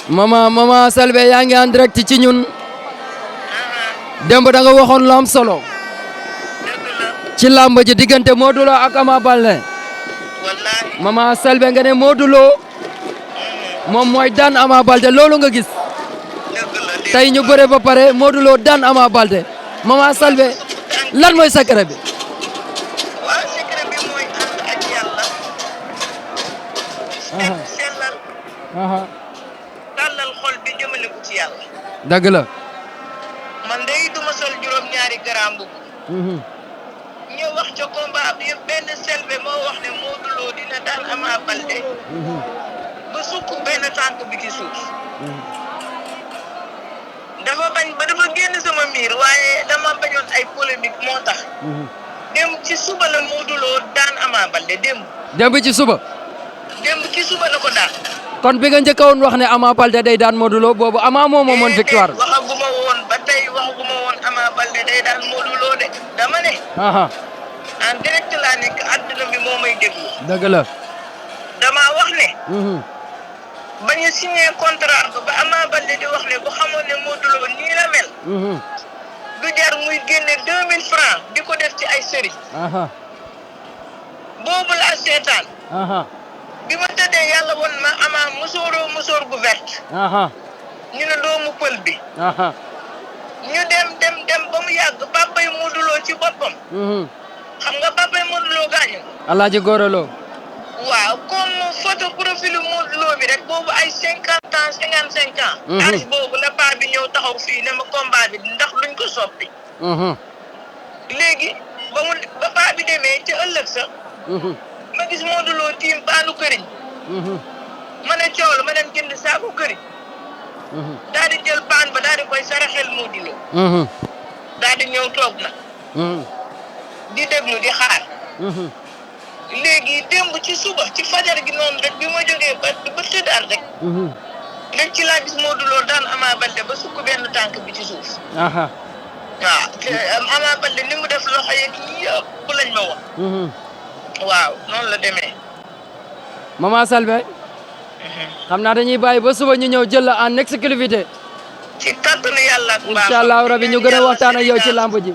mama Selbé yaa ngi en direct ci ñun démb da nga waxoon lu am solo ci làmb ji diggante Modou Lo ak Ama Baldé mama Selbé nga ne Modou Lo moom mooy daan Ama Baldé loolu nga gis tey ñu bëre ba pare Modou Lo daan Ama Baldé mama Selbé lan mooy secret bi. waaw secret bi mooy ànd ak yàlla. sellal. tàllal xol bi jëmale ko ci yàlla. dëgg la. man de duma sol juróom-ñaari garaam bu. ñu wax ca combat bi yëpp benn Selbé moo wax ne Modou Lo dina daan Ama Baldé. ba sukk benn tànk bi ci suuf. dafa bañ ba dafa génn sama miir waaye dama bañoon ay polémique moo tax. démb ci suba la Modou Lo daan Ama Baldé démb. démb ci suba. démb ci suba la ko daan. kon bi nga njëkkoon wax ne Ama Baldé day daan Modou Lo boobu Ama moo moomoon victoire. waxaguma woon ba tey waxaguma woon Ama Baldé day daan Modou Lo de dama ne. en direct laa nekk àdduna bi moo may déglu. dëgg la. dama wax ne. ba ñu signé contrat ba Ama Baldé di wax ne bu xamoon ne Modou Lo nii la mel. du jar muy génne 2000 francs di ko def ci ay sëriñ. boobu laa seetaan. bi ma tëddee yàlla woon ma Ama musóor gu vert. ñu ne doomu pël bi. ñu dem ba mu yàgg papay Modou Lo ci boppam. xam nga papay Modou Lo gaañu. Alaaji Gora Lo. waaw comme photo profil Modou Lo bi rek boobu ay 50 ans 55 ans. âge boobu la paa bi ñëw taxaw fii ne ma combat bi ndax luñ ko soppi. léegi ba paa bi demee ca ëllëg sa. ma gis Modou Lo tiim paanu këriñ. ma ne coow la ma dem jënd saako këriñ. daal di jël paan ba daal di koy saraxel Modou Lo. daal di ñëw toog na. di déglu di xaar. léegi démb ci suba ci fajar gi noonu rek bi ma jógee ba tëddaat rek. léegi ci laa gis Modou Lo daan Ama Baldé ba sukk benn tànk bi ci suuf. waaw Ama Baldé ni mu def loxo yeeg yëpp lañ ma wax. waaw noonu la demee. Mama Selbé. xam naa dañuy bàyyi ba suba ñu ñëw jël la en exclusivité. ci kàttanu yàlla ak baax. incha allah rabi ñu gën a waxtaan ak yow ci lamb ji.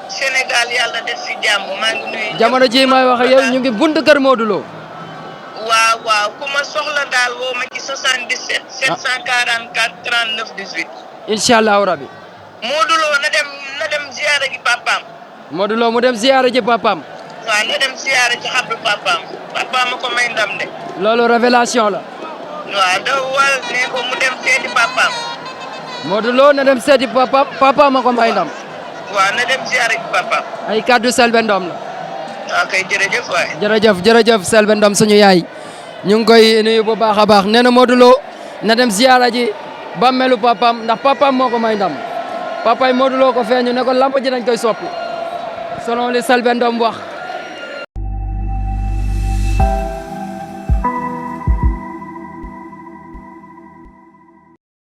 Sénégal yàlla def fi jàmm maa ngi nuyu. jamono ji may wax ak yow ñu ngi buntu kër Modou Lo. waaw ku ma soxla daal woo ma ci 77. 744 39 18. incha allah rabi. Modou Lo na dem ziyaara ji papaam. Modou Lo mu dem ziyaara ji papaam. waaw na dem ziyaara ci xabru papaam papaam ko may ndam de. loolu révélation la. waaw da wal ne ko mu dem seeti papaam. Modou Lo na dem seeti papaam papaam ko may ndam. waaw na dem ziyaara ji papaam. ay kaddu Selbé Ndom la. waaw kay jërëjëf waay. jërëjëf Selbé Ndom suñu yaay. ñu ngi koy nuyu bu baax a baax nee na Modou Lo na dem ziyaara ji bàmmeelu papaam ndax papaam moo ko may ndam papaay Modou Lo ko feeñu ne ko lamb ji dañ koy soppi selon li Selbé Ndom wax.